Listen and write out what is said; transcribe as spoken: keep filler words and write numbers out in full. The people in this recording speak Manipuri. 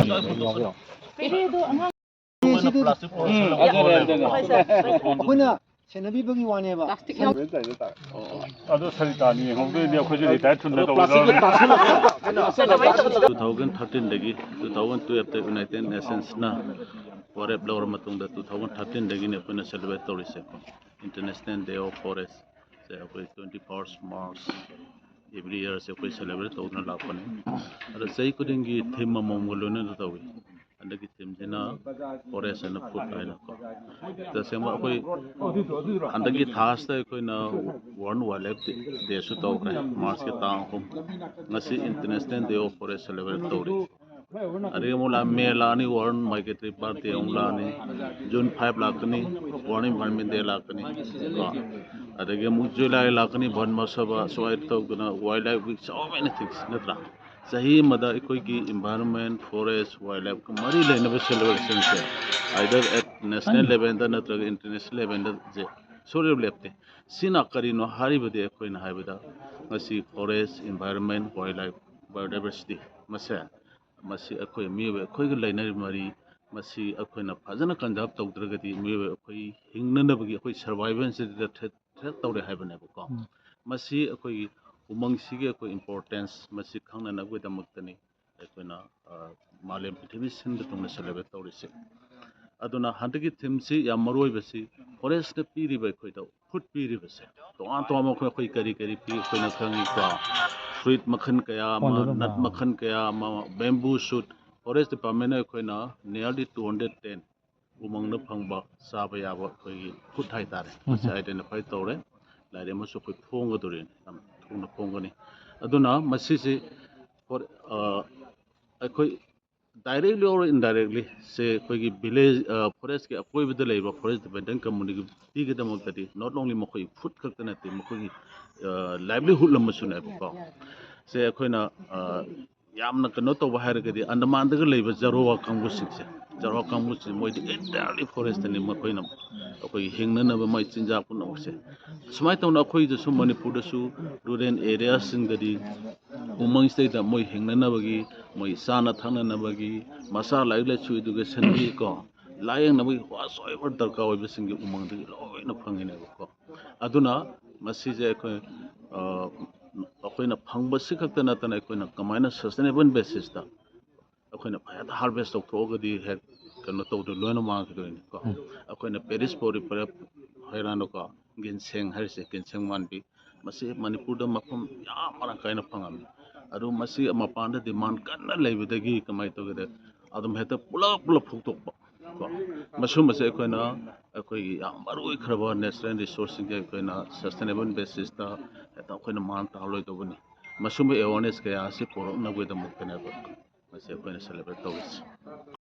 ꯌꯥꯎꯕ ꯌꯥꯎ꯫ ꯁꯤꯗꯤ ꯑꯩꯈꯣꯏꯅ ꯁꯦꯟꯅꯕꯤꯕꯒꯤ ꯋꯥꯅꯦꯕ꯫ ꯑꯗꯣ ꯁꯔꯤꯇꯥꯅ ꯌꯦꯡꯍꯧꯗꯣꯏꯅꯦ, ꯑꯩꯈꯣꯏꯁꯨ ꯔꯤꯇꯥꯌꯔ ꯊꯨꯅ ꯇꯧꯒꯗꯧꯔꯦ꯫ Two thousand thirteenꯗꯒꯤ two thousand twelveꯇ United Nationsꯅ ꯋꯥꯔꯦꯞ ꯂꯧꯔ ꯃꯇꯨꯡꯗ two thousand thirteenꯗꯒꯤꯅꯤ ꯑꯩꯈꯣꯏꯅ celebrate ꯇꯧꯔꯤꯁꯦ꯫ International Day of Forest ꯁꯦ ꯑꯩꯈꯣꯏ twenty-first March every yearꯁꯦ ꯑꯩꯈꯣꯏ celebrate ꯇꯧꯗꯨꯅ ꯂꯥꯛꯄꯅꯤ꯫ ꯑꯗꯣ ꯆꯍꯤ ꯈꯨꯗꯤꯡꯒꯤ theme ꯑꯃꯃꯝꯒ ꯂꯣꯏꯅꯅ ꯇꯧꯏ꯫ ꯍꯟꯗꯛꯀꯤ themeꯁꯤꯅ Forest and Food ꯍꯥꯏꯅꯀꯣ꯫ ꯇꯁꯦꯡꯕ ꯑꯩꯈꯣꯏ ꯍꯟꯗꯛꯀꯤ ꯊꯥꯁꯤꯗ ꯑꯩꯈꯣꯏꯅ World Wildlife Dayꯁꯨ ꯇꯧꯈ꯭ꯔꯦ, Marchꯀꯤ ꯇꯥꯡ ꯑꯍꯨꯝ꯫ ꯉꯁꯤ International Day of Forest celebrate ꯇꯧꯔꯤ꯫ ꯑꯗꯒꯤ ꯑꯃꯨꯛ ꯂꯥꯛ-, May ꯂꯥꯛꯑꯅꯤ, World Migratory Bird Day ꯑꯃꯨꯛ ꯂꯥꯛꯑꯅꯤ, June five ꯂꯥꯛꯀꯅꯤ, World Environment Day ꯂꯥꯛꯀꯅꯤ ꯀꯣ꯫ ꯑꯗꯒꯤ ꯑꯃꯨꯛ July ꯂꯥꯛꯀꯅꯤ, Van Mahotsav, ꯁꯨꯃꯥꯏꯅ ꯇꯧꯗꯅ Wildlife Week, so many things, ꯅꯠꯇ꯭ꯔꯥ? ꯆꯍꯤ ꯑꯃꯗ ꯑꯩꯈꯣꯏꯒꯤ environment, forest, wildlife ꯀ ꯃꯔꯤ ꯂꯩꯅꯕ celebrationꯁꯦ either at national levelꯗ ꯅꯠꯇ꯭ꯔꯒ international levelꯗ ꯁꯦ ꯁꯨꯡꯂꯦꯞ ꯂꯦꯞꯇꯦ꯫ ꯁꯤꯅ ꯀꯔꯤꯅꯣ ꯍꯥꯏꯔꯤꯕꯗꯤ ꯑꯩꯈꯣꯏꯅ ꯍꯥꯏꯕꯗ ꯉꯁꯤ forest, environment, wildlife, biodiversity ꯃꯁꯦ, ꯃꯁꯤ ꯑꯩꯈꯣꯏ ꯃꯤꯑꯣꯏꯕ ꯑꯩꯈꯣꯏꯒ ꯂꯩꯅꯔꯤꯕ ꯃꯔꯤ, ꯃꯁꯤ ꯑꯩꯈꯣꯏꯅ ꯐꯖꯅ conserve ꯇꯧꯗ꯭ꯔꯒꯗꯤ ꯃꯤꯑꯣꯏꯕ ꯑꯩꯈꯣꯏ ꯍꯤꯡꯅꯅꯕꯒꯤ, ꯑꯩꯈꯣꯏ survivalꯁꯤꯗ threat, threat ꯇꯧꯔꯦ ꯍꯥꯏꯕꯅꯦꯕꯀꯣ꯫ ꯎꯝ꯫ ꯃꯁꯤ ꯑꯩꯈꯣꯏꯒꯤ ꯎꯃꯪꯁꯤꯒꯤ ꯑꯩꯈꯣꯏ importance ꯃꯁꯤ ꯈꯪꯅꯅꯕꯒꯤꯗꯃꯛꯇꯅꯤ ꯑꯩꯈꯣꯏꯅ, ꯑ, ꯃꯥꯂꯦꯝ ꯄ꯭ꯔꯤꯊꯤꯕꯤ ꯁꯤꯟꯕ ꯊꯨꯡꯅ celebrate ꯇꯧꯔꯤꯁꯦ꯫ ꯑꯗꯨꯅ ꯍꯟꯗꯛꯀꯤ themeꯁꯤ ꯌꯥꯝ ꯃꯔꯨ ꯑꯣꯏꯕꯁꯤ forestꯅ ꯄꯤꯔꯤꯕ ꯑꯩꯈꯣꯏꯗ food ꯄꯤꯔꯤꯕꯁꯦ꯫ ꯇꯣꯉꯥꯟ ꯇꯣꯉꯥꯟꯕ ꯑꯩꯈꯣꯏ, ꯑꯩꯈꯣꯏ ꯀꯔꯤ ꯀꯔꯤ ꯄꯤ ꯑꯩꯈꯣꯏꯅ ꯈꯪꯉꯤꯀꯣ꯫ Fruit ꯃꯈꯜ ꯀꯌꯥ ꯑꯃ, ꯅꯠ ꯃꯈꯜ ꯀꯌꯥ ꯑꯃ, bamboo shoot, forest departmentꯅ ꯑꯩꯈꯣꯏꯅ nearly two hundred ten ꯎꯃꯪꯗ ꯐꯪꯕ ꯆꯥꯕ ꯌꯥꯕ ꯑꯩꯈꯣꯏꯒꯤ food ꯍꯥꯏꯇꯥꯔꯦ, ꯃꯁꯤ identify ꯇꯧꯔꯦ꯫ ꯂꯥꯏꯔꯤꯛ ꯑꯃꯁꯨ ꯑꯩꯈꯣꯏ ꯐꯣꯡꯒꯗꯣꯔꯤꯅꯤ, ꯌꯥꯝ ꯊꯨꯅ ꯐꯣꯡꯒꯅꯤ꯫ ꯑꯗꯨꯅ ꯃꯁꯤꯁꯤ for-, ꯑ, ꯑꯩꯈꯣꯏ directly or indirectly ꯁꯦ ꯑꯩꯈꯣꯏꯒꯤ village, ꯑ, forestꯀꯤ ꯑꯀꯣꯏꯕꯗ ꯂꯩꯕ forest dependent communityꯒꯤꯗꯃꯛꯇꯗꯤ not only ꯃꯈꯣꯏ food ꯈꯛꯇ ꯅꯠꯇꯦ, ꯃꯈꯣꯏꯒꯤ, ꯑ, livelihood ꯑꯃꯁꯨꯅꯦꯕꯀꯣ꯫ ꯁꯦ ꯑꯩꯈꯣꯏꯅ, ꯑ, ꯌꯥꯝꯅ ꯀꯩꯅꯣ ꯇꯧꯕ ꯍꯥꯏꯔꯒꯗꯤ ꯑꯟꯗꯃꯥꯟꯗꯒ ꯂꯩꯕ ꯖꯥꯔꯣꯋꯥ ꯀꯥꯡꯕꯨꯁꯤꯡꯁꯦ, ꯆꯔꯋꯥ ꯀꯥꯡꯕꯨꯁꯤ ꯃꯣꯏꯗꯤ entirely forestꯅꯤ꯫ ꯃꯈꯣꯏꯅ ꯑꯩꯈꯣꯏꯒꯤ ꯍꯤꯡꯅꯅꯕ ꯃꯣꯏ ꯆꯤꯟꯖꯥꯛ ꯄꯨꯝꯅꯃꯛꯁꯦ꯫ ꯁꯨꯃꯥꯏꯅ ꯇꯧꯅ ꯑꯩꯈꯣꯏꯗꯁꯨ ꯃꯅꯤꯄꯨꯔꯗꯁꯨ rural areaꯁꯤꯡꯗꯗꯤ ꯎꯃꯪꯁꯤꯗꯩꯗ ꯃꯣꯏ ꯍꯤꯡꯅꯅꯕꯒꯤ, ꯃꯣꯏ ꯆꯥꯅ ꯊꯛꯅꯅꯕꯒꯤ, ꯃꯆꯥ ꯂꯥꯏꯔꯤꯛ ꯂꯥꯏꯁꯨ educationꯒꯤ ꯀꯣ, ꯂꯥꯏꯌꯦꯡꯅꯕꯒꯤ whatsoever ꯗꯔꯀꯥꯔ ꯑꯣꯏꯕꯁꯤꯡꯒꯤ ꯎꯃꯪꯗꯒꯤ ꯂꯣꯏꯅ ꯐꯪꯉꯤꯅꯦꯕꯀꯣ꯫ ꯑꯗꯨꯅ ꯃꯁꯤꯁꯦ ꯑꯩꯈꯣꯏ, ꯑ, ꯑꯩꯈꯣꯏꯅ ꯐꯪꯕꯁꯤ ꯈꯛꯇ ꯅꯠꯇꯅ ꯑꯩꯈꯣꯏꯅ ꯀꯃꯥꯏꯅ sustainable basisꯇ ꯑꯩꯈꯣꯏꯅ ꯍꯦꯛꯇ harvest ꯇꯧꯊꯣꯛꯑꯒꯗꯤ ꯍꯦꯛ ꯀꯩꯅꯣ ꯇꯧꯗꯣꯏ, ꯂꯣꯏꯅ ꯃꯥꯡꯈꯤꯗꯣꯏꯅꯤꯀꯣ꯫ ꯎꯝ꯫ ꯑꯩꯈꯣꯏꯅ Paddy's Floriferous ꯍꯥꯏꯔꯅꯨꯀꯣ, ꯒꯤꯟꯁꯦꯡ ꯍꯥꯏꯔꯤꯁꯦ, ꯒꯤꯟꯁꯦꯡ ꯃꯥꯟꯕꯤ, ꯃꯁꯤ ꯃꯅꯤꯄꯨꯔꯗ ꯃꯐꯝ ꯌꯥꯝ ꯃꯔꯥꯡ ꯀꯥꯏꯅ ꯐꯪꯉꯝꯃꯤ꯫ ꯑꯗꯨ ꯃꯁꯤ ꯃꯄꯥꯟꯗ demand ꯀꯟꯅ ꯂꯩꯕꯗꯒꯤ ꯀꯃꯥꯏꯅ ꯇꯧꯒꯦꯗ, ꯑꯗꯨꯝ ꯍꯦꯛꯇ ꯄꯨꯂꯞ ꯄꯨꯂꯞ ꯐꯨꯛꯇꯣꯛꯄ ꯀꯣ꯫ ꯃꯁꯤꯒꯨꯝꯕꯁꯦ ꯑꯩꯈꯣꯏꯅ ꯑꯩꯈꯣꯏꯒꯤ ꯌꯥꯝ ꯃꯔꯨ ꯑꯣꯏꯈ꯭ꯔꯕ natural resourceꯁꯤꯡꯁꯦ ꯑꯩꯈꯣꯏꯅ sustainable basisꯇ ꯍꯦꯛꯇ ꯑꯩꯈꯣꯏꯅ ꯃꯥꯡ ꯇꯥꯍꯜꯂꯣꯏꯗꯧꯕꯅꯤ꯫ ꯃꯁꯤꯒꯨꯝꯕ awareness ꯀꯌꯥ ꯑꯁꯤ ꯄꯨꯔꯛꯅꯕꯒꯤꯗꯃꯛꯇꯅꯦꯕ ꯃꯁꯤ ꯑꯩꯈꯣꯏꯅ celebrate ꯇꯧꯔꯤꯁꯦ꯫